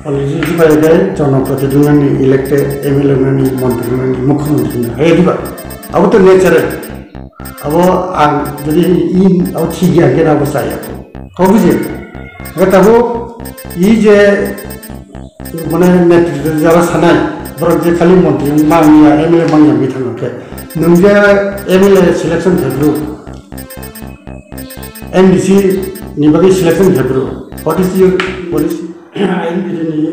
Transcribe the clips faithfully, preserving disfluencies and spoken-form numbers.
Already diba ede jonoprotidinani elected M L A nani, montri nani, mukhyamantri nani, hai diba. Abo to natural. Abo ang jodi in abo thik ya kena abo saya. Kau buji. Kata bo i je mane netritw jara sanai, borok je khali montri mangya, M L A mangya wngwi thangkha khe, nwng je M L A selection khaibru, M D C ni bagwi selection khaibru, what is your policy? I N P T ni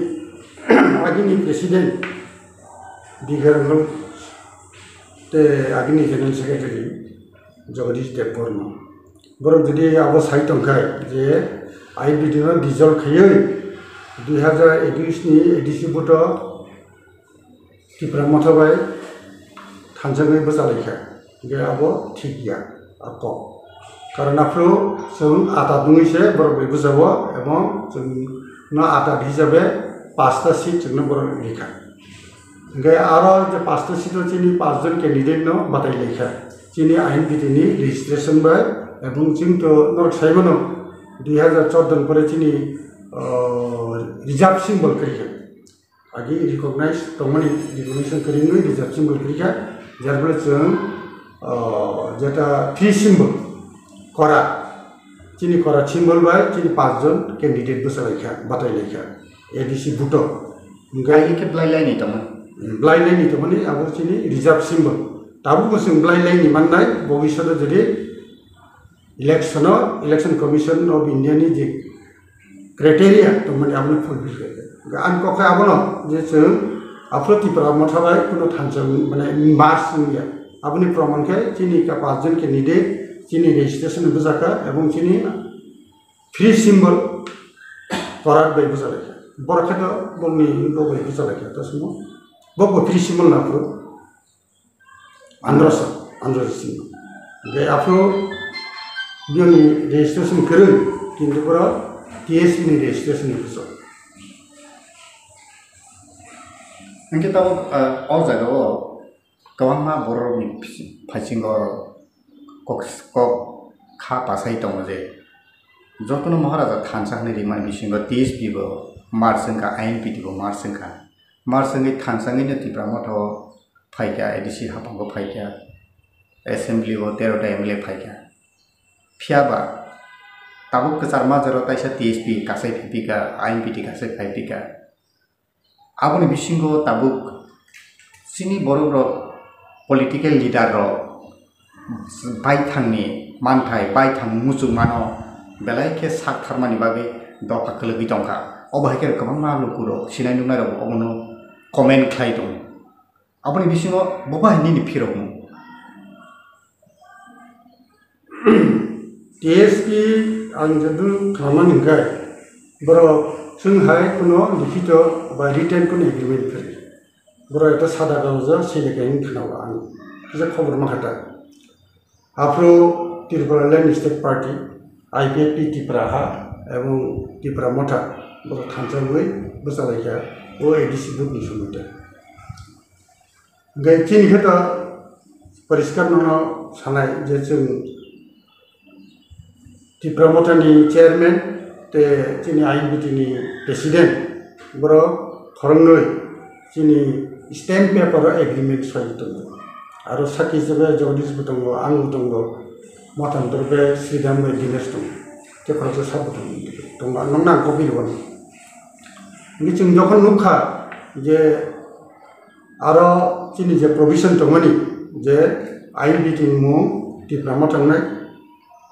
agini president Bikar Rangol te agini general secretary Jagadish Debbarma. Borok jodi abo sai tongkha je I N P T no dissolve khaiwi dui hazar ekush ni A D C vote o Tipra Motha bai thansa wngwi bwchalaikha, hwnkhe abo thik ya, a kok. Karon aphuru chwng ata dungwi se borok bai bwchao, ebong chwng no ata hisabe pasta seat chwngno borok rikha. Hwnkhe aro je pasta seat o chini pachjon candidate no batai laikha. Chini I N P T ni registration bai, ebong chwng to norok sai mano, dui hazar chordo ni pore chini, oh, reserve symbol kwrwi kha. Agi recognize tongmani recognition kwrwi wngwi reserve symbol kwrwi kha, jar phale chwng, oh, jeta free symbol, kora, chini kora symbol bai chini pachjon candidate bwchalaikha, batailaikha A D C vote o. Hwnkhe Agi khe belai laini tongmani. Belai laini tongmani abo chini reserve symbol. Tabukbo chwng belai laini mannai, bobishoto jodi election o, Election Commission of India ni je criteria tongmani abono fulfill khaikha. Hwnkhe ani kok khe abono je chwng aphuru Tipra Motha bai kuno thansa wng-, mane merge wngya. Aboni proman khe chini ka pachjon candidate chini registration ni bwjakha ebong chini free symbol korat bai bwchalaikha. Borok khe to bongni bok bai bwchalaikha, to sumo bok bo free symbol na phuru. Androsa, Androsa Singh. Hwnkhe aphuru biyangni registration kwrwi, kintu borok T S P ni registration ni bwswk. Hwnkhe tabuk, ah, o jaga o kwbangma borok ni phaisingo kok, kok kha pasai tongo je jotono Maharaja thansa hwnwi rimani bisingo T S P bo merge wngkha, I N P T bo merge wngkha. Merge wngwi thansa wngwino Tipra Motha o phaikha, A D C haphango phaikha, assembly o tero ta M L A phaikha. Phiya ba tabuk kwchar majaro taisa T S P kasai phaipikha, I N P T kasai phaipikha. Aboni bisingo tabuk chini borok rok, political leader rok baithangni manthai, baithang muchungmano belai khe sak tharmani bagwi dopha kwlwgwi tongkha. Obo hai khe kwbangma lukurok, sinai nuknairok obono comment khlai tongo. Aboni bisingo bo bai nini phirokmung. T S P ang jadu khlaimani hwnkhe borok chwng hai kuno likhito ba written kuno agreement kwrwi. Borok eto sada kagojo swi lekha hwn khwnao ang kisa khobor mankha ta. Aphuru Tripura Land State Party, I P F T Tripura ha ebong Tripura Motha borok thansa wngwi bwchalaikha o A D C vote ni somoi ta. Hwnkhe chini khe to poriskar nono sanai je chwng Tipra Motha ni chairman tei chini I N P T ni president borok khoroknwi chini stamp paper o agreement soi tongo. Aro sakhi hisabe Jagadish bo tongo, ang bo tongo, Motha ni dorbe Sridham bai Dinesh tongo. Tei khoroksa sabo tongo, tongo, ang nokno ang copy rwmani. Hwnkhe chwng jokhon nukha je aro chini je provision tongmani je I N P T ni mung Tipra Motha wngnai,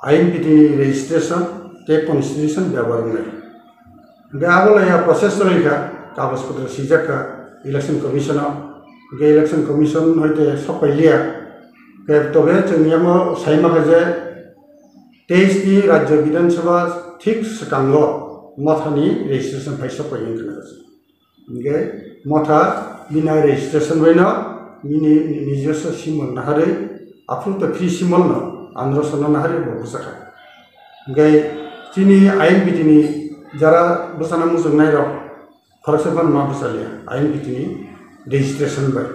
I N P T ni registration tei constitution byabar wngnai. Hwnkhe abo laiya process cholaikha, kagoj potro swijakkha Election Commission o, hwnkhe Election Commission hoite sokpai liya. Hwnkhe tobe chwng yango saimankha je teis ni Rajya Bidhan Sabha thik swkango Motha ni registration phai sokpai wngkha. Hwnkhe Motha bini registration baino bini nijoswo simon naharwi aphuru to free simon no andro sano naharwi bo bwsakha. Hwnkhe chini I N P T ni jara bwsana muchungnairok khoroksa phano ma bwsaliya I N P T ni registration bai.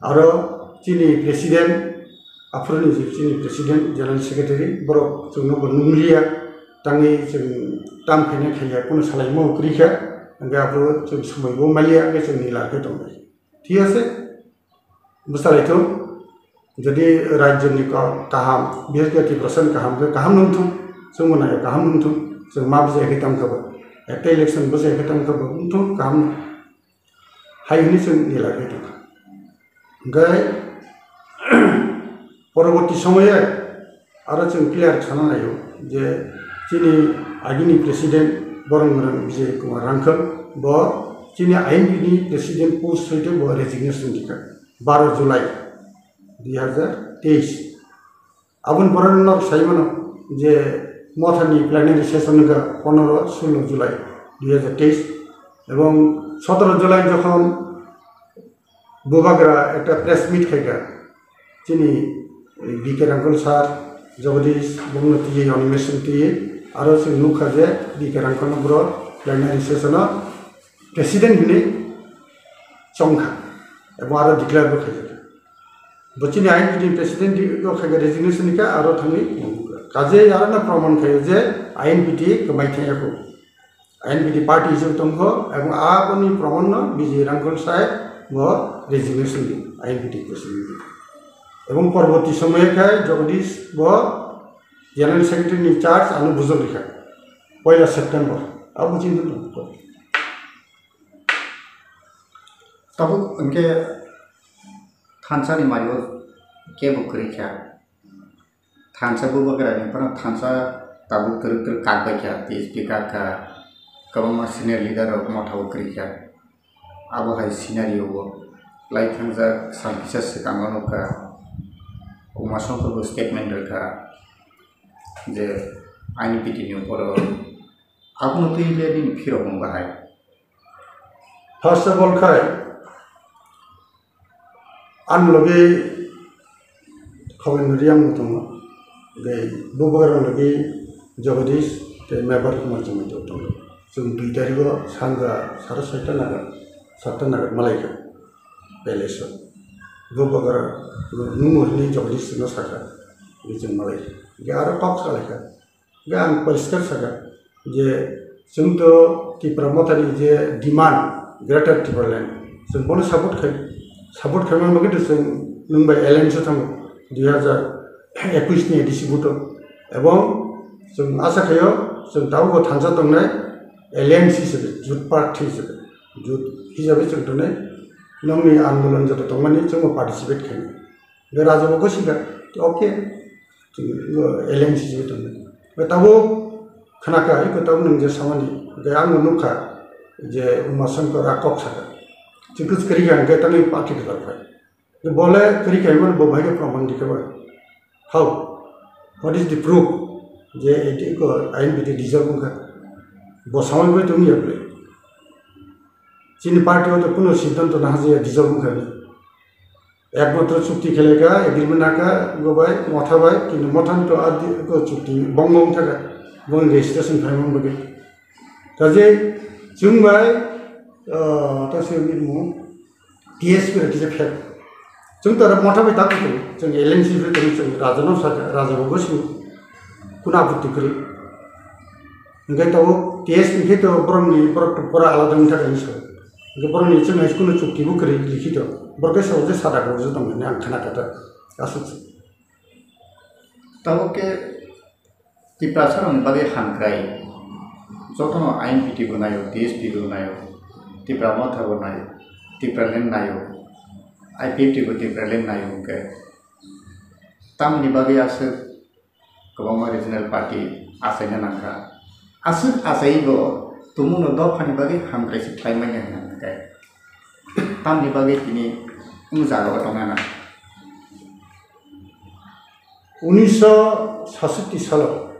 Aro chini president Aphuru ni je chini president, general secretary, borok chwngno bo nungliya, tangwi chwng tam khaina khaiya, kuno salaima kwrwi kha, hwnkhe aphuru chwng somoi bo maliya, hwnkhe chwng nila khe tongnai. Thik ase? Bwsalaithung, jodi rajyoni ka-, kaham, bises khe Tiprasani kaham khe kaham wngthung, chwngbo naiyo kaham wngthung, chwng ma bwsai khe tongkha bo, ekta election bwsai khe tongkha bo, wngthung kaham hai hwnwi chwng nila khe tongkha. Hwnkhe poroborti somoye aro chwng clear sana naio je chini agini president borok Bijay Kumar Rangkhal bo chini I N P ni president post hoite bo resignation rikha baro July dui hazar teis. Aboni pore nok sai mano je Mothani plenary session wngkha pondro sulo July dui hazar teis, ebong sotoro July jokhon Bubagra ekta press meet khaikha, chini B K Rangkhal sir, Jagadish, bongno twiwi, animation twiwi, aro chwng nukha je B K Rangkhalno boro plenary session o president hinwi chongkha, ebong aro declare bo khaijak. Bo chini I N P T ni president di-, o khaikha resignation ni kha, aro thangwi nangkha. Kaje aro no proman khaio je I N P T kwmai thangya kho. I N P T party hisab tongkho, ebong aboni proman no Bijay Rangkhal sir bo resignation di I N P T president di. Ebong porborti somoy khai Jagadish bo general secretary ni charge ano bujok rikha. Poila September. Abo chini tongkho. Tabuk hwnkhe thansa ni mario kebo kwrwi kha. Thansa Bubagra ni phano thansa tabuk twrwk twrwk kak bai kha, T S P kak kha, kwbangma senior leader rok Motha o kwrwi kha. Abo hai scenario o lai thangjak sal kisa swkang o nukha, Uma Shankar bo statement rwkha je I N P T ni upor o abono twi le nini phirok wng bahai. First of all khai, ani logi Khagendra Reang bo tongo, tei Bubagra logi Jagadish tei Mebar Kumar Jamatia tongo. Chwng dui tarikh o sanja sare soita nagar, satta nagar malaikha palace o. Bubagra nungmung hwnwi Jagadish chwngno sakha, tei chwng malaikha. Hwnkhe aro kok salaikha. Hwnkhe ang poriskar sakha je, chwng to Tipra Mothani je demand, Greater Tipraland, chwng bono support khai, support khaimani bagwi to chwng nwng bai alliance o thango dui hazar ekush ni A D C vote o, ebong chwng asa khaio chwng tabukbo thansa tongnai alliance hisabe, jut party hisabe, jut hisabe chwng tongnai, nokni andolon joto tongmani chwngbo participate khainai. Hwnkhe Raja bo gosika, okay. Chwng alliance hisabe tongnai. Hwnkhe tabuk khnakha, iko tabuk nwng je samani, hwnkhe ang nukha je Uma Shankar a kok sakha. Chwng kwrwi kha hwnkhe tangwi party kwtal phai. Hwnkhe bole kwrwi kha hwnmani bo bahai khe proman rikha bai. How? What is the proof? Je iko I N P T dissolve wngkha. Bo samani bai tongya bwle. Chini party o to kuno siddhanto nahajaya dissolve wngkha hwnwi. Ekmatro chukti khelaikha, agreement nakha, go bai, Motha bai, kintu Mothani to adi ko chukti bongmo wngthaka, bongni registration phaimani bagwi. Kaje chwng bai, ah, ta se bini mung T S P rok kisa phek. Chwng to aro Motha bai tabuk tongo, chwng alliance bai tongo, chwng Raja no sakha, Raja bo gosini kuno aputti kwrwi. Hwnkhe tabuk T S P khe to borokni, borok to pura alada wngthaka hinwi sao. Hwnkhe borokni chwng hai kuno chukti bo kwrwi likhito. Borok khe sao je sada kok je tong hinwi ang khna kha ta. Aswk se. Tabuk khe Tiprasa rokni bagwi hamkrai. Jotono I N P T bo naio, T S P bo naio, Tipra Motha bo naio, Tipraland naio, I P F T bo Tipraland naio hwnkhe. Tamoni bagwi aswk kwbangma regional party achaina nangkha. Aswk achaiwi bo tumungno dophani bagwi hamkrai se khlai manya hwnwi hwnkhe tamni bagwi tini wng jagao tongna nang. Unisho sasatti salo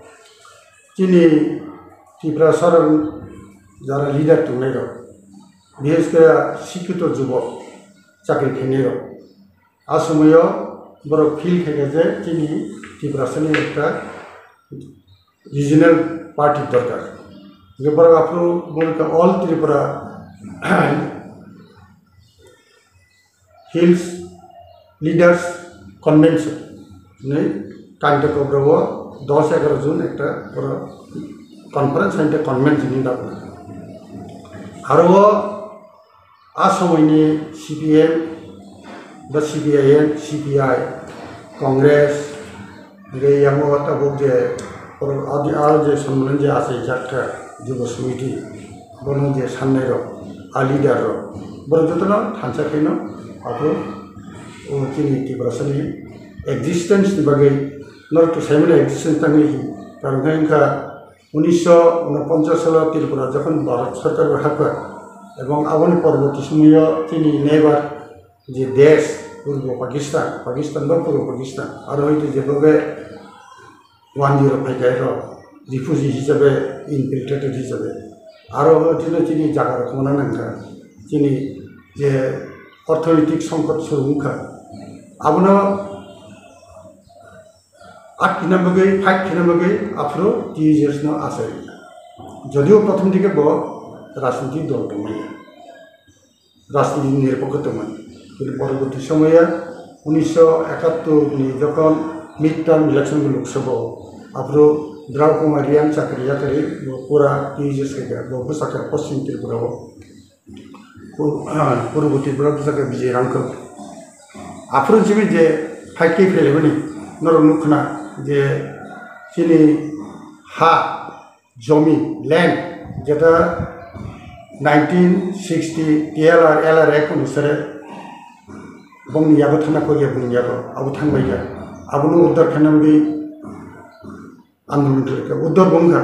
chini Tiprasa rok jara leader tongnairok, bises khe sikkito jubok chakri khainairok, a somoyo borok feel khaikha je chini Tiprasani ekta regional party dorkar. Hwnkhe borok aphuru buno khe All Tripura Hills Leaders Convention, Nei, Kanta Kobra o dos egaroh June ekta oro conference hai khe convention hinwi dapna. Aro o a somoini C P M ba C P I M, C P I, Congress, hingke yango tabuk je oro adi aro je Sonmilon je achaijak kha Jubo Samiti, bono je sannairok, a leader rok, borok jotono thansa khaino aphuru o chini Tiprasani existence ni bagwi norok to saimano existence tangwi hi, karon khe wngkha unisho unoponchas salo Tripura jokhon Bharat Sarkar bai hapkha, ebong aboni porborti somoyo chini neighbor je desh Purbo Pakistan, Pakistan ba Purbo Pakistan, aro hoi je bobe wanjwirok phaikha ero refugee hisabe, infiltrated hisabe, aro hoi chini jagarok mona nangkha, chini je orthonoitik songkot suru wngkha, abono atkina bagwi, fight khina bagwi aphuru T U J S no achai. Jodio prothom dike bo rajniti dol tongmani, rajniti nirpokho tongmani. Kini porborti somoya unisho ekattor ni jokhon midterm election bo Lok Sabha o, aphuru Draw Kumar Reang chakri yakarwi bo pura T U J S khe bo bwsakhe Poschim Tripura o. Pur-, ah, Purbo Tripura bwsakhe Bijay Rangkhol. Aphuru jimi je fight khe phailebani norok nukhna je chini ha, jomi, land, jeta nineteen sixty T L R, L R Act onusare bongni yago thangna koriya bongni yago abo thangbaikha. Abono uddar khaina bagwi andolon khlaikha. Uddar bongkha.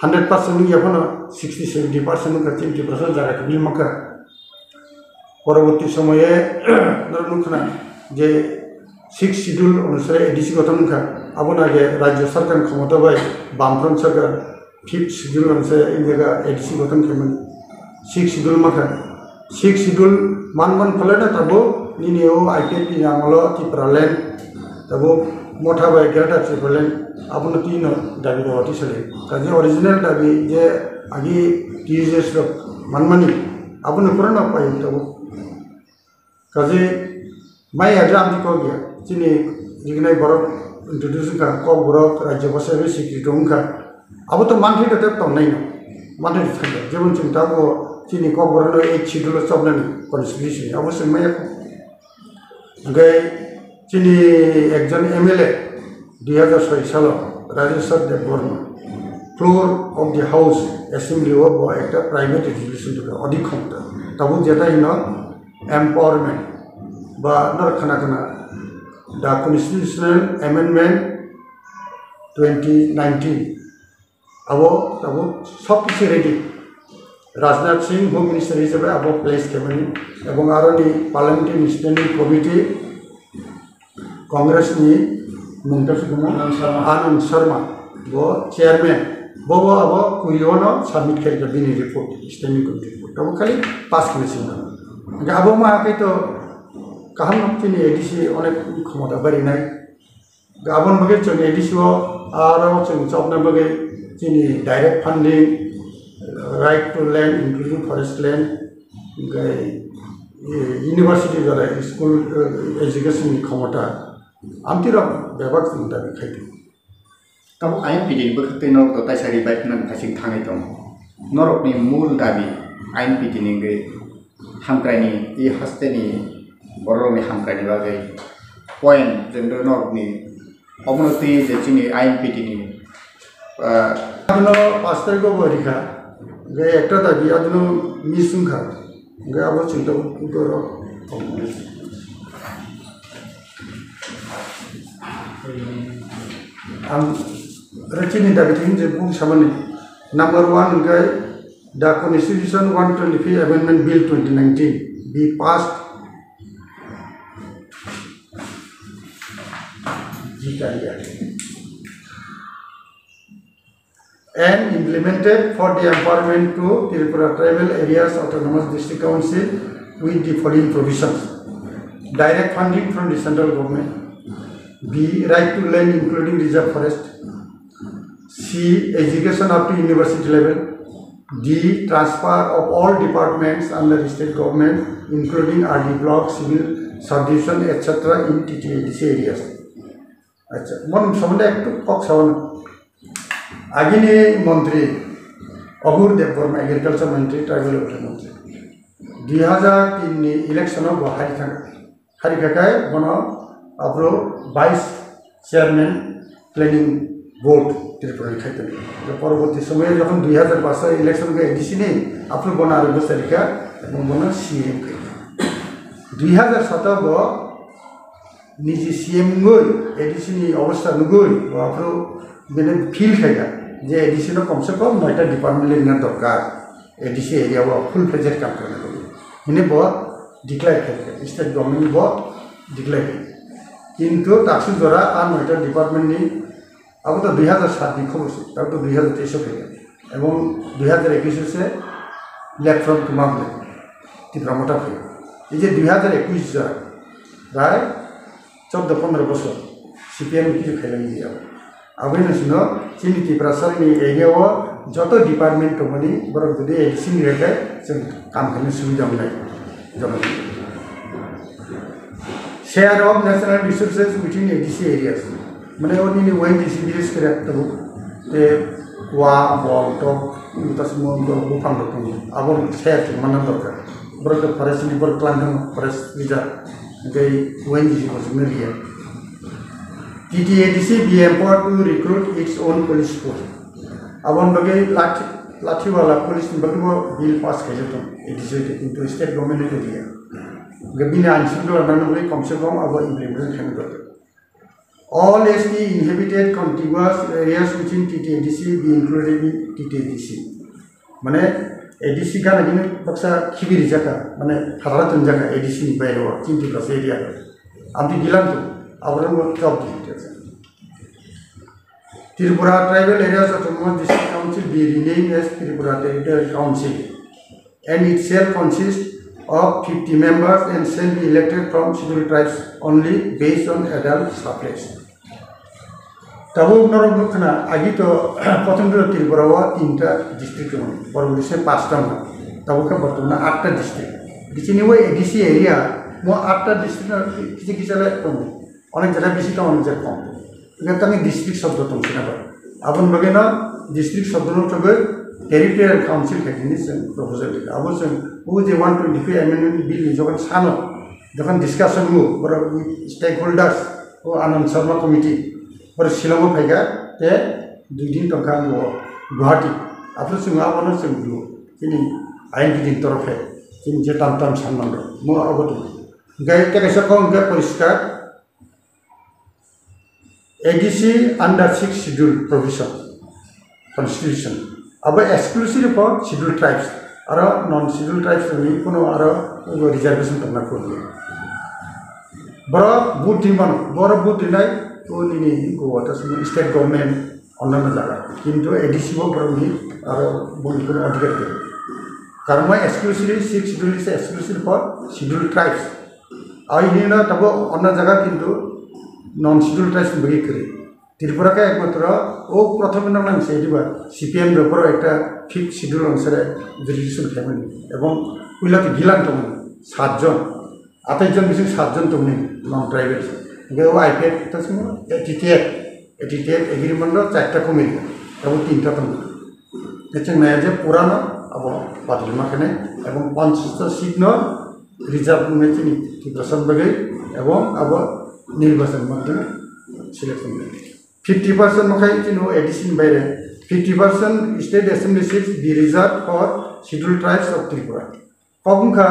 Hundred percent wngya phano sixty seventy percent wngkha chini Tiprasa jaga kwbli mankha. Poroborti somoye norok nukha na je sixth schedule onusare A D C gothon wngkha. Abono age rajya sarkar ni khomota bai Bamfront sarkar fifth schedule onusare India A D C gothon khaimani. Sixth schedule mankha. Sixth schedule man man phalai na tabuk nini o I P F T ni amolo Tipraland tabuk motha bai Greater Tipraland abono twi no dabi rw twi sale. Kaje original dabi je agi T U J S rok man mani abono pura no pai tabuk. Kaje mai aja amdi kok ya chini jignai borok introduce wngkha kok borok rajya basa bai sikri tong wngkha. Abo to manthai da tep tong nai no. Manthai da thangkha. Jemon chwng tabuk chini kok borok no eighth schedule o chopnani constitution abo se maya. Hingke chini ekjon M L A dui hajar soi salo Rajeshwar Debbarma floor of the house assembly o bo ekta private resolution tongkha odi khomta. Tabuk jeta hino empowerment ba nor khana khana the constitutional amendment twenty nineteen. Abo tabuk sob kisu ready. Rajnath Singh Home Minister hisabe abo place khaimani ebong aroni Parliamentary Standing Committee Congress ni mungta sukuma Anand Sharma. Anand Sharma bo chairman, bobo abo kurio no submit khaikha bini report, standing committee report. Abo khali pass khaina singkha. Hingke abo ma hakai to kaham no chini A D C onek khomota barinai. Aboni bagwi chwng A D C o aro chwng chopna bagwi chini direct funding, right to land, including forest land, hingke, eh, university jora school, eh, education ni khomota, amtwi rok bebak chwng dabi khai tongo. Tabuk ayang pidini bwkhak twi norok do taisa ri bai phano naising thangwi tongo. Norokni mul dabi ayang pidini wngwi hamkraini, i hasteni bororokni hamkraini bagwi point jengdo norokni omono twi je chini I M P T ni, ah, abono pash tarikh o bo rikha, hingke ekta dabi abono miss wngkha, hingke abo chwngto borok. Ang rechini dabi thing je bung samani number one hingke the Constitution one twenty-five Amendment Bill twenty nineteen be passed. And implemented for the empowerment to Tripura Tribal Areas Autonomous District Council with the following provisions. Direct funding from the central government. B. Right to land including reserve forest. C. Education up to university level. D. Transfer of all departments under the state government, including R D block, civil subdivision, et cetera in T T A D C areas. Acha, mon somonde ektu kok sawan. Agini montri Ahur Debbarma, agriculture montri, tribal welfare montri, dui hazar tin ni election o bo hari thang, hari khakai bono abro vice chairman planning board Tripura ni khai tong. Poroborti somoyo jokhon dui hazar paanch election khe A D C ni, aphuru bono aro bwsari kha, ebong bono C M khai. Dui hazar sato bo niji C M wngwi A D C ni obostha nugwi bo aphuru bini feel khaikha je A D C no komse kom noita department ni dorkar, A D C area o full fledged kam khlaina bagwi hwnwi bo declare khaikha, state government bo declare khaikha. Kintu taksu jora a noita department ni abo to dui hazar sat ni khobor se, abo to dui hazar teis o khaikha. Ebong dui hazar ekush o se left front kwma bwlai Tipra Motha phai. Ei je dui hazar ekush jora, prai choddo pondro bosor C P M ni kichu khailangya. Aboni sino chini Tiprasa ni area o joto department tongmani borok jodi A D C ni rwkhe chwng kam khaina subida wngnai. Share of natural resources within A D C areas. Mane o nini O N G C village khe rek tongo. Te wa, bol, tok, tasmo, bol, buphang rok tongo. Abo share khe manna dorkar. Borok khe forest ni borok klang thang forest reserve. Tei O N G C bo chwngno riya. T T A D C be empowered to recruit its own police force. Aboni bagwi lathi, lathiwala police ni bagwi bo bill pass khaijak tong A D C, kintu state government ni riya. Hwnkhe bini ain shrunkhola nangna bagwi komse kom abo implementation khaina dorkar. All S T inhabited contiguous areas within T T A D C be included in T T A D C. Mane A D C gana gini baksa khibi rijak kha, mane phataro tonjak kha A D C ni baire o, chini Tiprasa area. Amtwi gilam tu, aborok no job di. Tripura Tribal Areas Autonomous District Council be renamed as Tripura Territorial Council, and it shall consist of fifty members and shall be elected from Scheduled Tribes only based on adult suffrage. Tabuk norok nukha na, agi to Prathantra Tripura o tinta district tongo, borok bisi pasta tongo, tabuk khe borok tongo atta district. Bisi ni o A D C area, mo atta district no kisa kisa le tongo, onek jaga bisi tongo, onek jaga kom. Hwnkhe tamo district shobdo tong sina ba. Aboni bagwi no district shobdo no thogwi territorial council khai hwnwi chwng proposal rikha. Abo chwng o je one twenty-five amendment bill ni jokhon sano, jokhon discussion wngo, borok stakeholders, o Anand Sharma committee, borok Shillong o phaikha, te dui din tongkha ang bo Guwahati. Aphuru chwng abono chwng rw, chini I N P din torofe, chini je tam tam sanman rok, mo abo tong. Hwnkhe tei kaisa kok hwnkhe poriskar, A D C under sixth schedule provision constitution. Abo exclusive for scheduled tribes. Aro non scheduled tribes ni kuno aro reservation tongna kuno. Borok vote rimano, borok vote rinai, o nini go ta state government onnano jaga. Kintu A D C bo borok ni aro boni kuno adhikar gaya. Karma exclusive, sixth schedule is exclusive for scheduled tribes. Ai hino tabo onna jaga kintu non scheduled tribes ni bagwi kwrwi. Tripura khe ekmatro o prothom no nang se diba C P M rok ekta fifth schedule onusare jurisdiction khaimani. Ebong puila to gilan tongmani satjon, atais jon bising satjon tongmani non tribal. Hingke o I P F ta simo A T T F, A T T F agreement no charta committee, abo tinta tongmani. Kecheng naya je purano abo badalima khene ebong panchshota seat no reserve wngwi chini Tiprasa bagwi ebong abo nirbachan madhyome selection wngwi. Fifty percent no khai chini A D C ni baire fifty percent state assembly seats be reserved for scheduled tribes of Tripura. Kok wngkha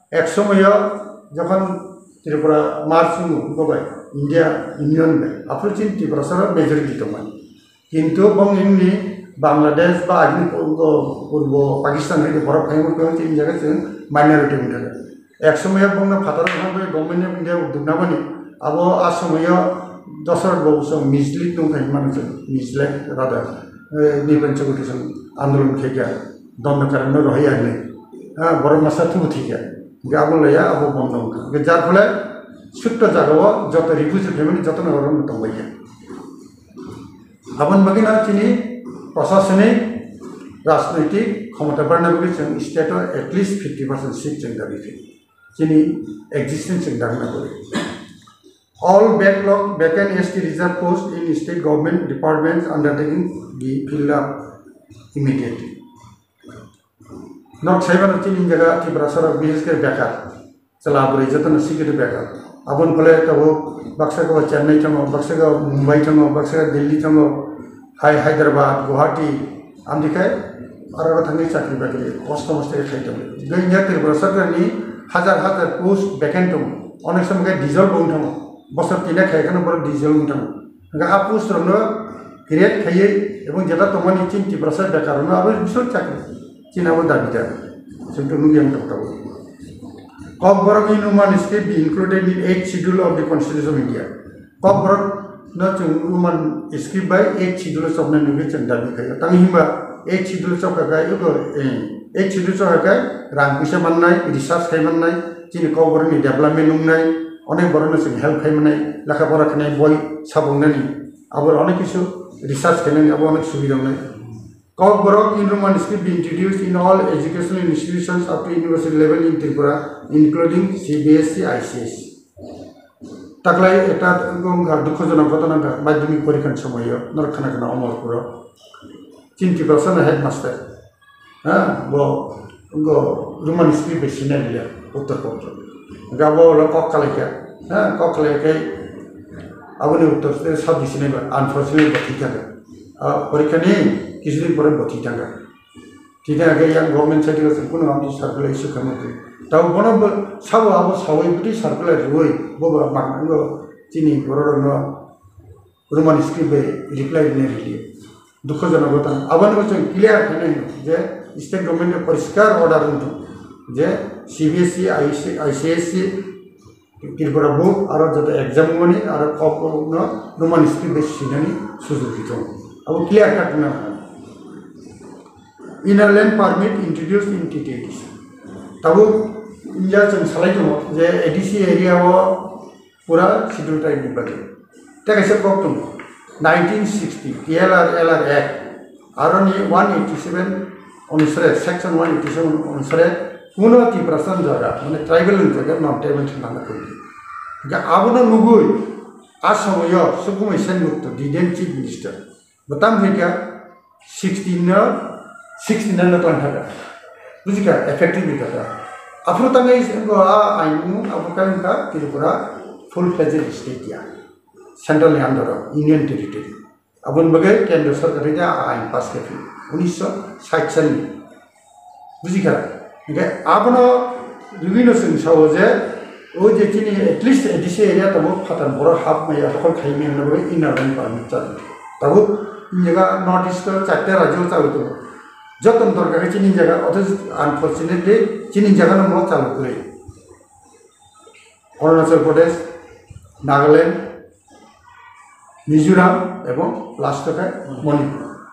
ek somoyo jokhon Tripura merge wngo bai India Union bai, aphuru chini Tiprasa majority tongmani. Kintu bong nini Bangladesh ba agini purbo, purbo Pakistan hai borok phai wngkha, chini jaga chwng minority wngkha. Ek somoyo bongno phataro thangwi Government of India udduk nabani, abo a somoyo Dasarath Babu song mislead wngkha hinmano chwng, mislead rada, eh, Nirban Chaudhary song andolon khaikha, Dandakaranno rohorya hinwi, ha, borok masa thubu thikha, hingkhe abo laya abo bondo wngkha. Hingkhe jar phole sutto jagao joto refugee family jotono oro tongbaikha. Aboni bagwi no chini prosasonik rajnoitik khomota barna bagwi chwng state o at least fifty percent seat chwng dabi khaio. Chini existence chwng dangna bagwi. All backlog vacant S T reserve post in state government departments undertaking be filled up immediately. Nok saibano chini jaga Tiprasa rok bises khe bekar. Chwla bwrwi jotono sikiri bekar. Aboni phole tabuk baksa khe Chennai thango, baksa khe Mumbai thango, baksa khe Delhi thango, hai Hyderabad, Guwahati, amtwi khe aro thangwi chakri bakri kosto mosto khe khai tongo. India Tripura sarkarni hajar hajar post vacant tongo. Onek somoy khe dissolve wng thango. Bosor tini khai kheno borok dissolve wng thango. Hingkhe a post rokno create khaiwi ebong jeta tongmani chini Tiprasa bekar rokno abo bisor chakri. Chini abo dabi da. Chwng to nukya wng tong tabuk. Kokborok in Roman script be included in eighth schedule of the Constitution of India. Kokborok no chwng Roman script bai eighth schedule chopnai nugwi chwng dabi khaio. Tamo himba eighth schedule chopkha khe eko, eh, eighth schedule chopkha khe rang puisa mannai, research khai mannai, chini kokborok ni development wngnai, onek borok no chwng help khai mannai, lekha pora khainai boi sabung nani, abo onek kisu research khainani abo onek subida wngnai. Kokborok in Roman script be introduced in all educational institutions up to university level in Tripura, including C B S E, I C S E. Taklai ekta wngkha dukhojonok ghotona wngkha madhyamik porikhani somoio norok khna khna Omorpuro chini Tiprasano headmaster, ha, bo wngkha Roman script bai sinai liya uttor pondro. Hingkhe abo ulo kok kalaikha, ha, kok kalaikhe aboni uttor se sabdi sinai ba unfortunately bo thwi thangkha. A porikhani kisudin pore bo thwi thangkha. Tini age yang government side o chwng kunu amtwi circular issue khaima khe. Tabo bono bo sabo abo sawi bwtwi circular riwi bo ba mang nango chini borok rokno Roman script bai reply rwna rili. Dukhojonok ghotona. Aboni bo chwng clear khainai je state government ni poriskar order wngthung je C B S E, I C S E, Tripura board aro joto exam mani aro kok no Roman script bai sinani sujog di tongo. Abo clear cut na. Inner line permit introduced in T T A D C. Tabuk India chwng salai tongo je A D C area o pura schedule tribe ni bagwi. Tei kaisa kok tongo, nineteen sixty T L R L R Act, aroni one eighty seven onusare, section one eighty seven onusare, kuno Tiprasa jaga, mane tribal ni jaga, non tribal thwna na koi. Ga abono nugui, a somoyo Sukumai Sengupt, the then chief minister, bwtang hwnkha sixty no, sixty nine no tlang thaka. Bujikha, effective ni kata. Aphuru tangwi a ain, aphuru kha Tripura full fledged state ya. Central ni under o, Union Territory. Aboni bagwi Kendra Sarkar hai a ain pass khe phio, unisho sait salni. Bujikha? Hingkhe abono rwino chwng sao je, o je chini at least A D C area tabuk phatar borok hap maya, dokol khai maya hwnwi bagwi inner line permit chalo. Tabuk jaga North East o charta rajyo chalo tongo. Jotoni dorkar khe chini jaga, othocho unfortunately chini jaga no mo chalo kwrwi. Arunachal Pradesh, Nagaland, Mizoram ebong last o khe Manipur.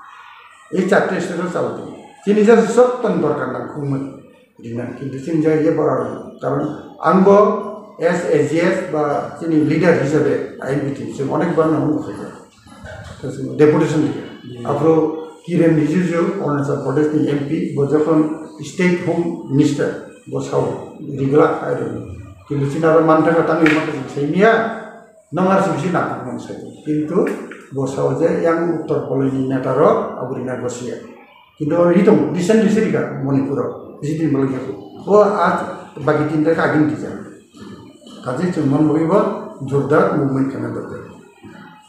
Ei charta state o chalo tongo. Chini jaga jotoni dorkar nang khungmani rinani, kintu chini jaga ye bara rwna. Karon ang bo as A G S ba chini leader hisabe I N P T chwng onek bar no hwngo khaikha. Deputation ri. Hmm. Aphuru Kiren Rijiju, Arunachal Pradesh ni M P, bo jokhon State Home Minister, bo sao rigla hai rw. Kintu chini aro manthaka tangwi manthaka chwng sai miya, nong R C B C nangkuk nang sai. Kintu bo sao je yang uttor poloi ni neta rok abo rina gosia. Kintu ri tong, recently se rika Manipur o, bisi din bolong yaku. O a bagi tin ta agin dija. Kaje chwng mon bagi bo jordar movement khana dorkar.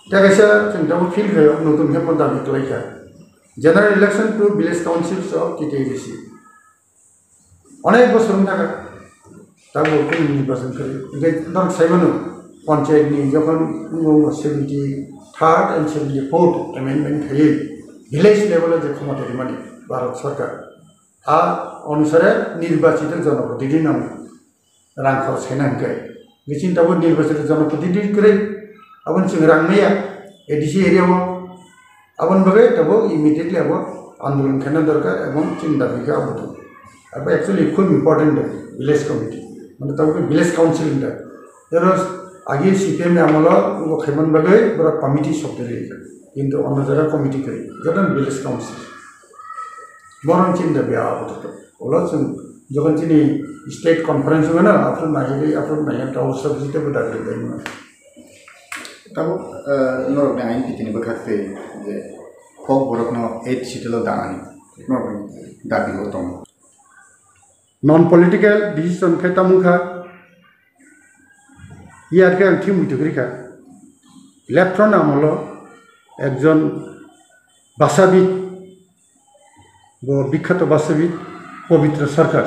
Tei kaisa chwng tabuk feel khaio, notun khe bo dabi kwlaikha. General election to village councils of T T A D C. Onek bosor wng thaka, tabuk kunu nirbachon kwrwi. Hingkhe norok sai mano, panchayat ni jokhon wngkha seventy third and seventy fourth amendment khaiwi village level o je khomota rimani Bharat Sarkar, a onusare nirbachito jonoprotidhi nang rang khorch khaina hwnkhe. Bichini tabuk nirbachito jonoprotidhi kwrwi, aboni chwng rang maya, A D C area o. Aboni bagwi tabuk immediately abo andolon khaina dorkar ebong chini dabi khe abo tongo. Abo actually khub important dabi, village committee. Mane tabuk village council wngkha. Ero agi C P M ni amolo bo khaimani bagwi borok committee sokti rwkha. Kintu ono jaga committee kwrwi, joto village council. Bohrok chini dabi abo tongo. Ulo chwng jokhon chini state conference wngmano, aphuru naiwi, aphuru naiwi, ta usab jite bo dabi rwlaimano. Tabuk, eh, norokni ain pitini bwkhak tei je Kokborokno eighth schedule o danani norokni dabi o tongo. Non political decision khe tamo wngkha, yar khe ang thwi muitu kwrwi kha. Left front amolo ekjon bhashabid, bo bikhyato bhashabid Pabitra Sarkar.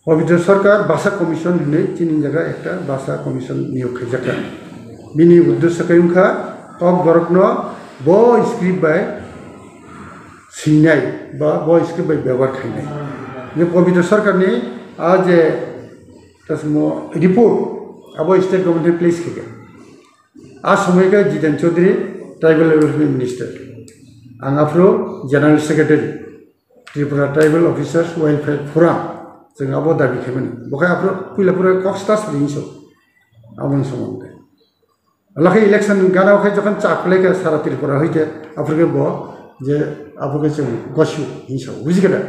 Pabitra Sarkar Bhasa Commission hinwi chini jaga ekta Bhasa Commission niyog khaijakha. Bini uddesyo khe wngkha Kokborokno bo script bai swinai ba bo script bai bebohar khainai. Je Pabitra Sarkarni a je tasmo report abo state government place khaikha. A somoi khe Jiten Chaudhary, Tribal Welfare Minister. Ang aphuru General Secretary, Tripura Tribal Officers Welfare Forum. Chwng abo dabi khaimani. Bo khe aphuru puila phuru kok stas rinso. Aboni somondo. Lakhe election gana khe jokhon chak khlai khe sara Tripura hoite aphuru khe bo je aphuru khe chwng gosu hinso. Buji khe da?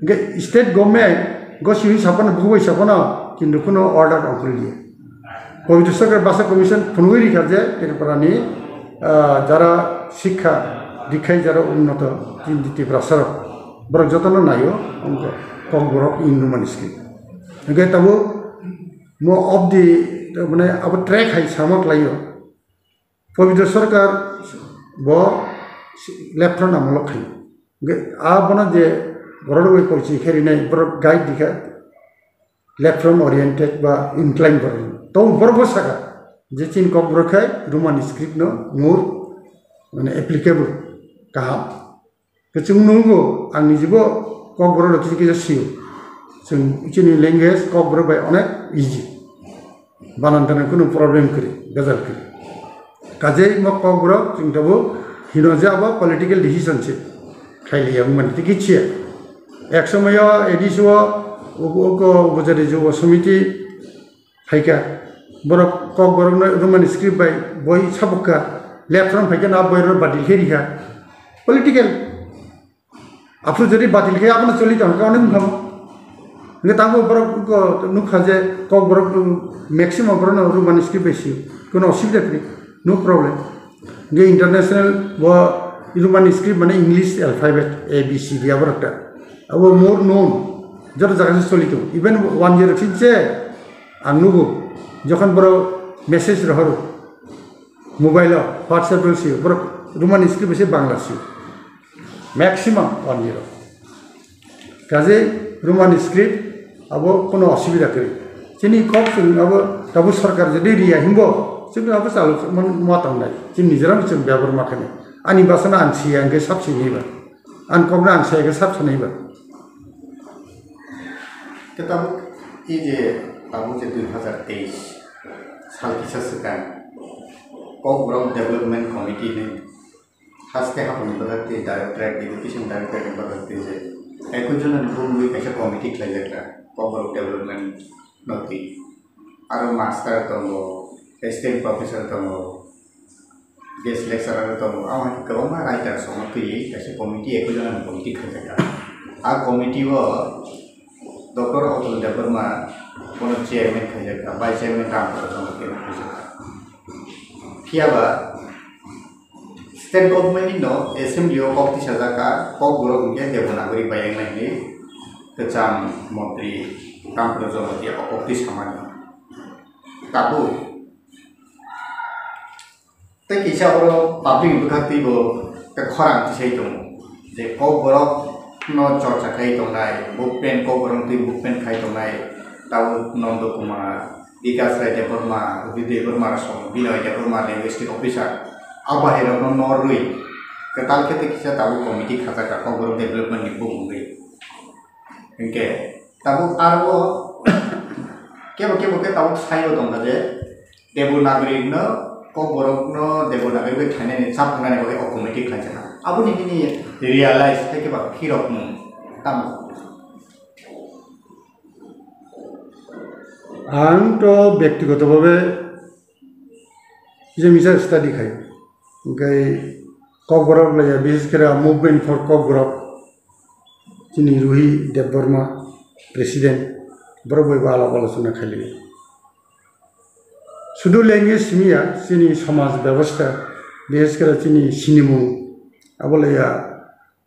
Hingke state government go siwi saphano, bukhuk bai saphano, kintu kuno order ongkhorliya. Pabitra Sarkar Bhasa Commission phunugwi rikha je Tripura ni, ah, jara sikha dikhai jara unnoto tindi Tiprasa rok. Borok jotono naio, ongkha Kokborok Hindu manuscript. Hingke tabuk mo of the, mane abo track hai sama khlaio. Pabitra Sarkar bo left front amolo khai. Hingke a bono je borok rok bai porichoi khe rinai borok guide dikha left front oriented ba inclined borok. To borok bo saka je chini Kokborok khai Roman script no more mane applicable kaham. Kwchwng nungo, ang nijibo Kokborok rok kisa kisa sio. Chwng chini language Kokborok bai onek easy. Banan tana kunu problem kwrwi, gajal kwrwi. Kajei mo Kokborok chwng tabuk hino je abo political decision se. Khailiya wngmani tei kichiya. Ek somoyo A D C o ugo, ugo Upajati Jubo Samiti phaikha, borok Kokborokno Roman script bai boi sabukha, left front phaikha na boi rok badil khe rikha. Political. Aphuru jodi badil khe abono choli tong kha onek wngkha mo. Hingke tamo borok nukha je Kokborok maximum borokno Roman script bai sio. Kono osubida kwrwi, no problem. Hingke international bo Roman script mane English alphabet A B C D aborok ta. Abo more known. Joto jaga se choli tongo. Even one year since Ang nugo, jokhon borok message rohoro, mobile o, WhatsApp o sio, borok Roman script bai se Bangla sio. Maximum one year o. Kajei Roman script abo kono osubida kwrwi. Chini kok chwng abo tabuk sarkar jodi riya himbo, chwng abo chalu ma tongnai. Chini nijera chwng byabar ma khainai. Ani bwsano ang siya hwnkhe sab sinai ba. Ani kokno ang siya hwnkhe sab sanai ba. Khe tabuk, e je tabuk je dui hazar teis sal kisa swkang Kokborok Development Committee ni haste hapni bwkhak tei Directorate, Education Directorate ni bwkhak tei je ekoi jona ni bumui kaisa committee khlaijakha Kokborok Development no twi. Aro master tongo, assistant professor tongo, guest lecturer tongo, amo hai kwbangma writers rokno twiwi kaisa committee, ekoi jona ni committee khaijak kha. A committee o Doctor Atul Debbarma bono chairman khaijak kha, vice chairman Ram Prasad Jamatia khaijak kha. Phiya ba state government ni no assembly o kok tisajak kha, Kokborok hwnkhe Devanagari bai wngnai hinwi kwcham montri Ram Prasad Jamatia o kok tisamani. Tabuk tei kisa oro public ni bwkhak twibo tei khorang tisai tongo je Kokborok no chorcha khai tongnai, movement, Kokborok twi movement khai tongnai, tabuk Nondo Kumar, Bikas Rai Debbarma, Rudi Debbarma rok song, Binoy Debbarma, linguistic officer, a bahai rokno norwi kwtal khe tei kisa tabuk committee khajak kha Kokborok development ni bumungwi. Hinkhe tabuk aro kebo kebo khe tabuk saibo tongkha je Devanagari no, Kokborok no Devanagari bai khainani chap wngnani bagwi o committee khlaijak kha. Aboni nini realize khe khe ba phirokmung tamo? Ang to byaktigoto bhabe kisa misa study khai. Hingke Kokborok laiya, bises khe Movement for Kokborok, chini Ruhi Debbarma, president, borok bai bo alap alochona khailaiya. Sudu language simi ya, chini somaj bebostha, bises kore chini sinimung, abo le ya,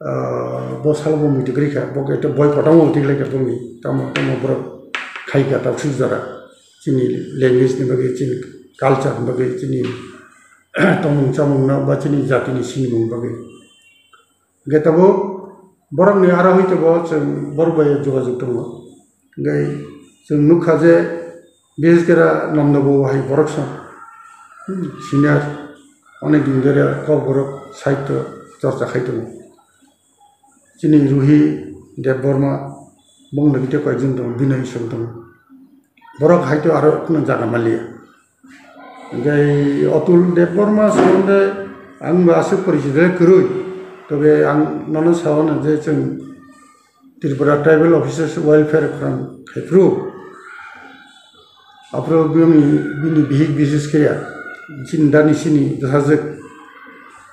ah, bo salo bo muitu kwrwi kha, bo khe boi kotorma bo tiklai kha boni, tamo tamo borok khai kha ta suk jora. Chini language ni bagwi, chini culture ni bagwi, chini tongmung chamung no ba chini jati ni sinimung bagwi. Hwnkhe tabuk borokni aro hoi tabuk chwng borok bai jogajog tongo. Hwnkhe chwng nukha je, bises khe Nondobo hai borok song, hmm, senior, onek din dhore Kokborok sahityo chorcha khai tongo. Chini Ruhi Debbarma, bongni khe koyekjon tongo, Binoy song tongo. Borok hai to aro kheno jaga manliya. Hwnkhe Atul Debbarma somonde ang bo aswk porichito le kwrwi. Tobe ang nono sao na je chwng Tripura Tribal Officers Welfare Forum khai phuru. Aphuru bini, bini bihik bises khe ya. Chini dani sini bwsajwk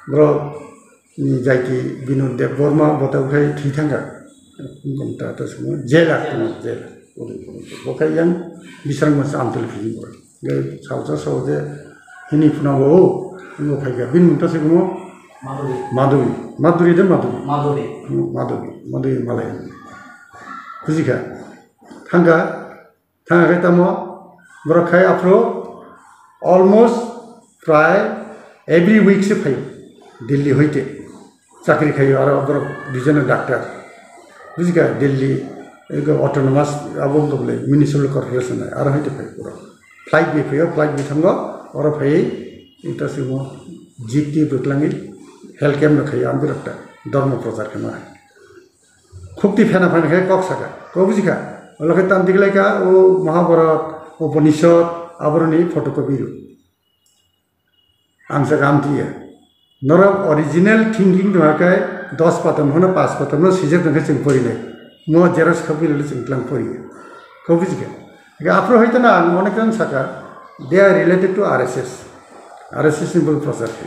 borok ni jaiti Binod Debbarma bo tabuk khai thwi thangkha. Wngkha ta, ta simo jailer tongmo, jailer. Bo khai yang bisrang masa Amtali phini bo. Ge salsa sao je hini phuna bo, wngbo phaikha. Bini mung ta se kumo? Madhuri. Madhuri. Madhuri de Madhuri? Madhuri. Hmm, Madhuri. Madhuri malai. Bujikha. Thangkha. Thangkha khe tamo, borok khai aphuru almost prai every week se phaio, Delhi hoite. Chakri khaio, aro borok duijon doctor. Bujikha, Delhi, ego autonomous, abo wngkha bole municipal corporation hai, aro hoite phai borok. Flight bai phaio, flight bai thango, oro phaiwi, ita simo, jeep twi bwklangwi, health camp no khaio, ang borok ta, dhormo prochar khaima hai. Khukti phena phena khe kok saka, kok bujikha. Olo khe tamtiklaikha, o Mahabharat, Upanishad, aboroni photocopy rw. Ang saka amtiya. Norok original thinking tongkha khe dos patam hono pas patam no sijak tongkhe chwng porinai. Mo xerox copy rwle chwng tlang poriya. Kok bujikha. Hingkhe aphuru hoito no ang onek jon saka, they are related to R S S. R S S ni bo prochar khe.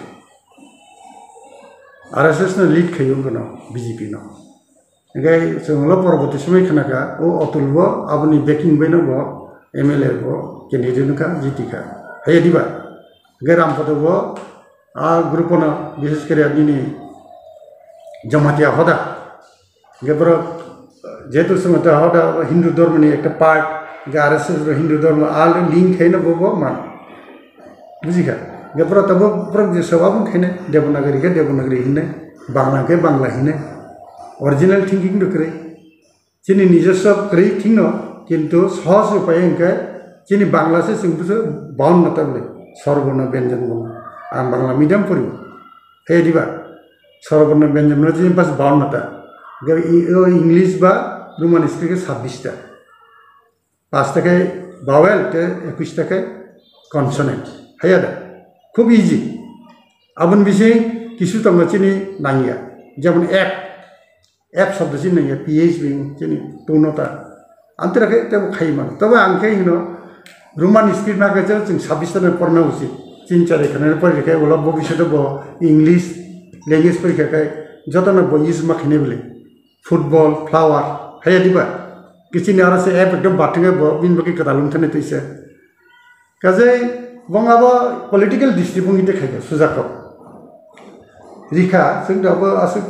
R S S no lead khaio wngkha no B J P no. Hingkhe chwng ulo poroboti somoi khna kha, o Atul bo aboni backing bai no bo M L A bo candidate wngkha, jiti kha. Haiya diba? Hingkhe Rampada bo a group no, bishes kore nini Jamatia hoda. Hingkhe borok jehetu chwng ta hoda Hindu dhormo ni ekta part, hingkhe R S S bo Hindu dhormo, a link khaino bo bo man. Bujikha? Hingkhe borok tabuk borok je sabo khainai Devanagari khe Devanagari hinai, Bangla khe Bangla hinai. Original thinking do kwrwi. Chini nijoswo kwrwi thikno, kintu sohos upai hwnkhe chini Bangla se chwng bujo bawanno ta bwle, swarborno byanjan bono. Ang Bangla medium pori. Khe diba? Swarborno byanjan bono chini pas bawanno ta. Hwnkhe i-, o English ba Roman script khe sabbish ta. Pasta khe vowel tei ekwis ta khe consonant. Haiya da? Khub easy. Aboni bising kisu tongo chini nangya. Jemon app. App shobdo chini nangya, P H bai chini tungno ta. Antwra khe tebo khai mano. Tobo ang khe hino Roman script ma khe chwng sabbish ta porna usit. Chini chari khana pori khe ulo bobishoto bo English language pori khe jotono bo use ma khainai bwle. Football, flower, haiya diba? Kichini aro se app ekdom bathwngwi bo bini bagwi kwtal wngthani twi se. Kajai bong abo political district wngwi tei khaikha sujak kok. Rikha, chwng to abo aswk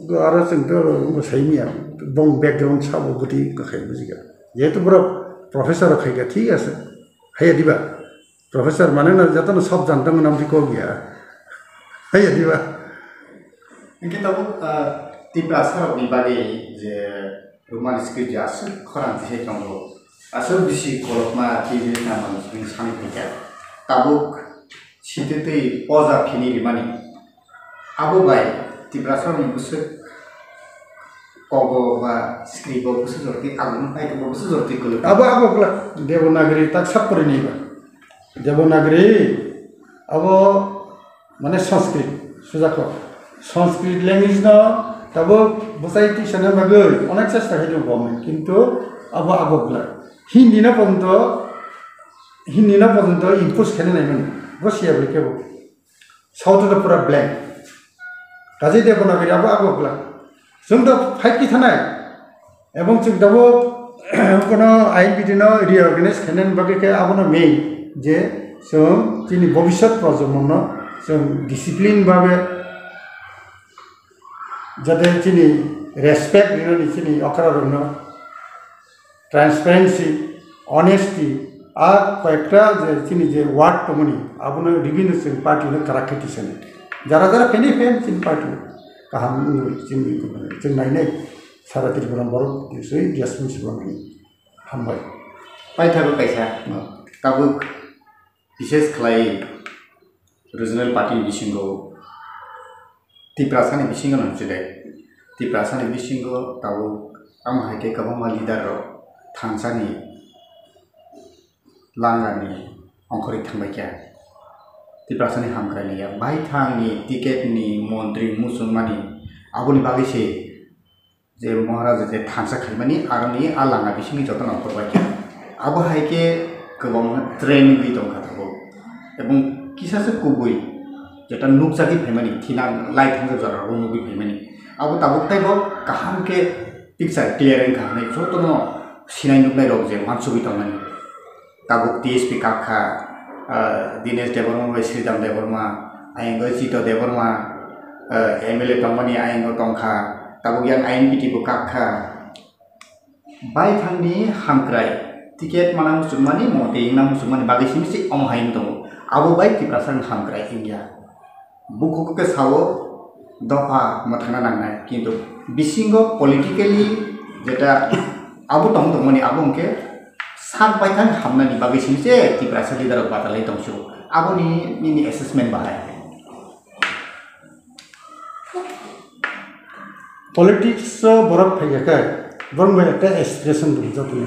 aro chwng to wngbo saimanya, bong background sabo bwtwi wngkha khai bujikha. Jehetu borok professor rok khaikha, thik ase. Haiya diba? Professor mane no jotono sob janta mwnam di kok ya. Haiya diba? Hingke tabuk, ah, Tiprasa rokni bagwi je Roman script je aswk khorang tisai tongo, aswk bisi kolokma twi twi tangmani chwng sani phaikha. Tabuk sititwi poja phini rimani. Abo bai Tiprasa rokni bwswk kogo ba script o bwswk jorti agunu, ai kogo bwswk jorti kwlwk. Abo, abo kwlwk Devanagari tak sak porinai ba. Devanagari abo mane Sanskrit, sujak kok. Sanskrit language no tabuk bwsai tisana bagwi onek chesta khaio government, kintu abo, abo kwlwk. Hindi no porjonto, Hindi no porjonto impose khaina naimani, bo siya bai kebo. South to pura blank. Kaje Devanagari abo, abo kwlwk. Chwng to fight ki thanai. Ebong chwng tabuk kono I N P T no reorganize khainani bagwi khe abono main je Chwng chini bobiswt projomono chwng discipline babe jate chini respect rinani chini okrarokno transparency, honesty, a koyekta je chini je word tongmani abono ribino chwng party no kwrak khe tisani. Jara jara phainai phai chini party kaham wngwi chini chwng nainai sara Tripura borok tiswi responsible wngwi. Hambai. Paithago kaisa. No. Tabuk bises khlai regional party ni bisingo Tiprasani bisingo no chwdai. Tiprasani bisingo tabuk tamo hai khe kwbangma leader rok thansani langani ongkhorwi thangbai kha. Tiprasani hamkrai liya. Baithangni ticket ni montri muchungmani aboni bagwi se je Maharaja je thansa khaimani aroni a lama bisingni jotono ongkhorbai kha. Abo hai khe kwbangma training wngwi tongkha tabuk. Ebong kisa se kubui jeta nukjagwi phaimani, thina lai thangjak jorao nugwi phaimani. Abo tabuk teibo kaham khe picture clear wngkha hinwi jotono sinai nuknai rok je uansugwi tongmani. Tabuk T S P kak kha, ah, Dinesh Debbarma bai Sridham Debbarma, ayang bai Chito Debbarma, ah, M L A tongmani ayang o tong kha, tabuk yang I N P T bo kak kha. Baithangni hamkrai ticket mana muchungmani, montri wngna muchungmani bagwi simi se omo hai wng tongo. Abo bai Tiprasa ni hamkrai wngya. Bukhuk khe sao dopha mwthangna nangnai, kintu bisingo politically jeta abo tong tongmani abo hwnkhe sak baithang hamnani bagwi simi se Tiprasa leader rok batalai tongsu. Aboni nini assessment bahai? Politics o borok phaikha khe borok bai ekta aspiration dong jotoni.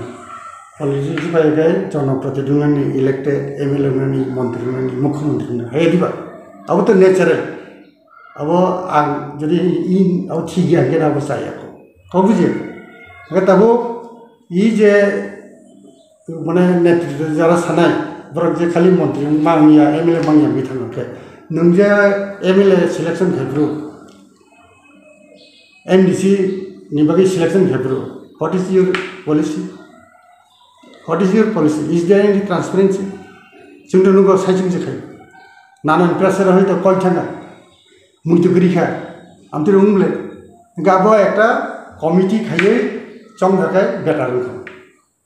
Politics bai khe jonoprotidhi wngnani, elected M L A wngnani, montri wngnani, mukhyamantri wngnani, hai diba? Abo to natural. Abo ang jodi in abo thik ya hwnkhe abo chaya kho. Kok buji? Hwnkhe tabuk i je mane netritwo jara sanai borok je khali montri mangya, M L A mangya wngwi thangkhe nwng je M L A selection khai phuru M D C ni bagwi selection khai phuru, what is your policy? What is your policy? Is there any transparency? Chwng to nugo sai chwng se khai. Nanan pressure hoi to koi thanga. Mui to gri kha. Amtwi rung ble. Hwnkhe abo ekta committee khaiwi chong khe better wngkha.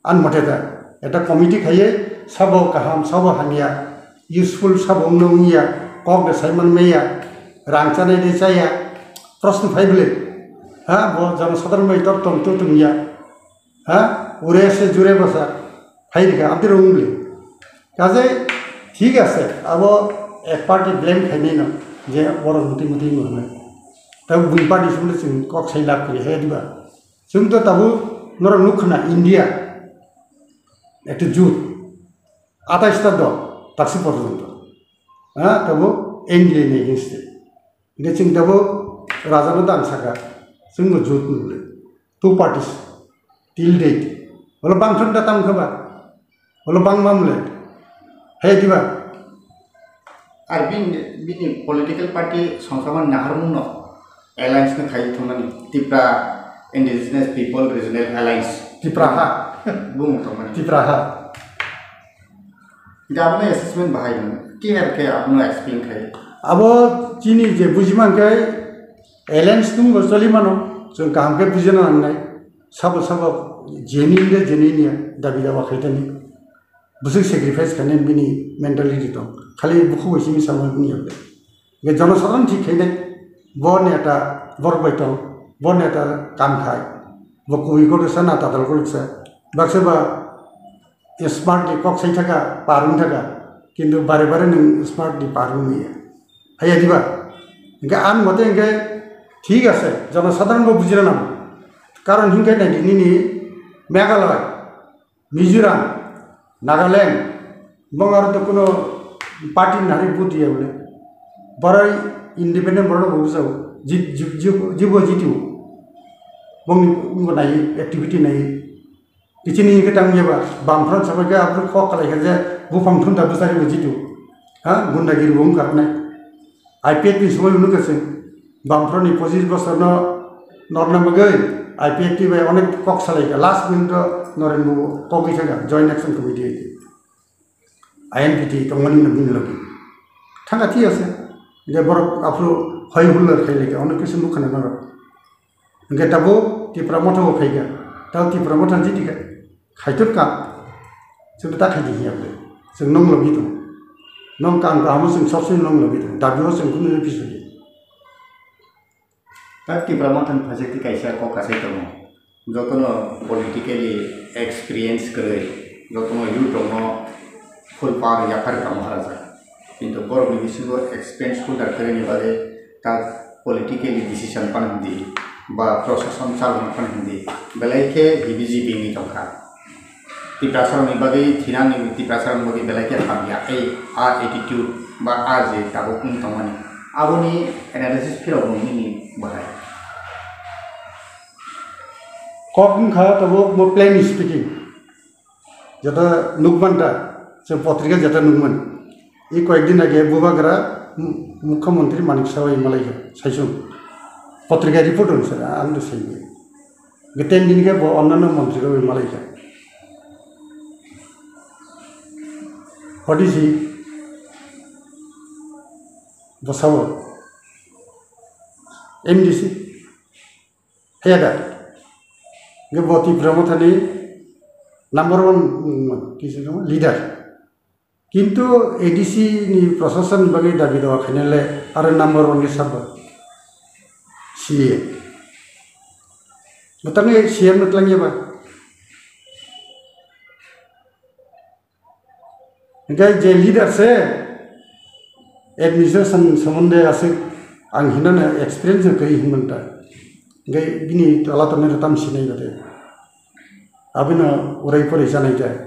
Ani mote da, ekta committee khaiwi sabo kaham, sabo hamya, useful sabo wngno wngya, kok de saiman maya, rang chanai de chaya, proshno phai bwle. Ha, bo jonosadharon bai tor tong to tongya. Ha, ure se jure basa, phai rikha, amtwi rung bwle. Kaje, thik ase, abo ek party blame khainai no, je borok muti muti wngno hwnwi. Tei bui party sumle chwng kok sai lab kri hai diba. Chwng to tabuk norok nuk khna India, ekta jut, atais ta dol, taksi porjonto. Ha, tabuk N D A ni against e. Hingke chwng tabuk raja no dang saka, chwng bo jut nuk le. Two parties, till date. Bolo bangthon ta tang kha ba? Bolo bang mam le. Hai diba? Ar bini, bini political party songsaman naharmung no alliance no khai thumani Tipra Indigenous People Regional Alliance. Tipra ha. Bung thumani. Tipra ha. Hingke abono assessment bahai mano. Clear khe abono explain khai. Abo chini je bujimang khe alliance tungbo choli mano. Chwng kaham khe bujina nangnai. Sabo sabo genuine de genuine ya dabi dawa khai tani. Bwswk sacrifice khainai bini mentality tong. Khali bukhuk bai simi samung wngya bwle. Hingke jonosadharon thik khainai. Bo neta borok bai tong. Bo neta kam khai. Bo kubui kotor sa na tadal kotor sa. Baksa ba smart ni kok sai thaka, par wng thaka. Kintu bare bare nwng smart ni par wng ya. Haiya diba? Hingke ang mote hingke thik ase. Jonosadharon bo bujina nango. Karon hingke nai nini Meghalaya. Mizoram, Nagaland, bong aro to kuno party nari vote ya bole. Borai independent borok bo bujao, jit-, jit-, jit-, jibo jitio. Bongni bo nai, activity nai. Kichini hingke tang yaba, bamphran sabai ke abro kok kalai ke je, buphang thun da bwsari bo jitio. Ha, gundagiri bo wngkha nai. I P F T ni somoi hwnwi kha chwng Bamphorni pochis bosorno norna bagwi I P F T bai onek kok salai kha. Last pojjonto Noren Babu kok wngwi thangkha Joint Action Committee hai khe. I N P T tongmani no bini logi. Thangka thi ase. Je borok aphuru hoi hulla khai leke, ono kisi mukha na naro. Hingke tabo Tipra Motha o phaikha. Tabo Tipra Motha jiti kha. Khaitor ka. Chwng ta khaidi hiya ble. Chwng nong logi tong. Nong kam kahamo chwng sob se nong logi tong. Dabi o chwng kunu pisuli. Ta Tipra Motha ni phaijak ti kaisa kok kasai tongo. Jotono politically experience kwrwi, jotono youth rokno full power yaphar kamo harajak. Kintu borokni bisingo experience holder kwrwini bagwi ta politically decision phano hindi ba prosason chalokna phano hindi belai khe hibi jibi wngwi tongkha. Tiprasarokni bagwi thinani Tiprasarokni bagwi belai khe hamya, ei a attitude ba a je tabuk wng tongmani, aboni analysis philok nini bahai. Kok wngkha tabuk mo plain speaking. Jeta nukman ta, se potrika jeta nukman. I koyekdin age Bubagra mu-, Mukhyamantri Manik Saha bai malaikha, saisung. Potrika report wngse, ang do saimai. Geten din khe bo onnanno montri rok bai malaikha. What is he? Bo sabo M D C. Haya da. Ge bo Tipra Mothani number one, mm, kisa leader. Kintu A D C ni prosason ni bagwi dabi dawa khainale aro number one ni sabo C A. Bwtangni C M no twlangya ba. Hingke je leader se administration somonde aswk ang hinana experience no kai hinmanta. Hingke bini tola tongnai rok tam sinai bade. Abino urai porai chanai ta.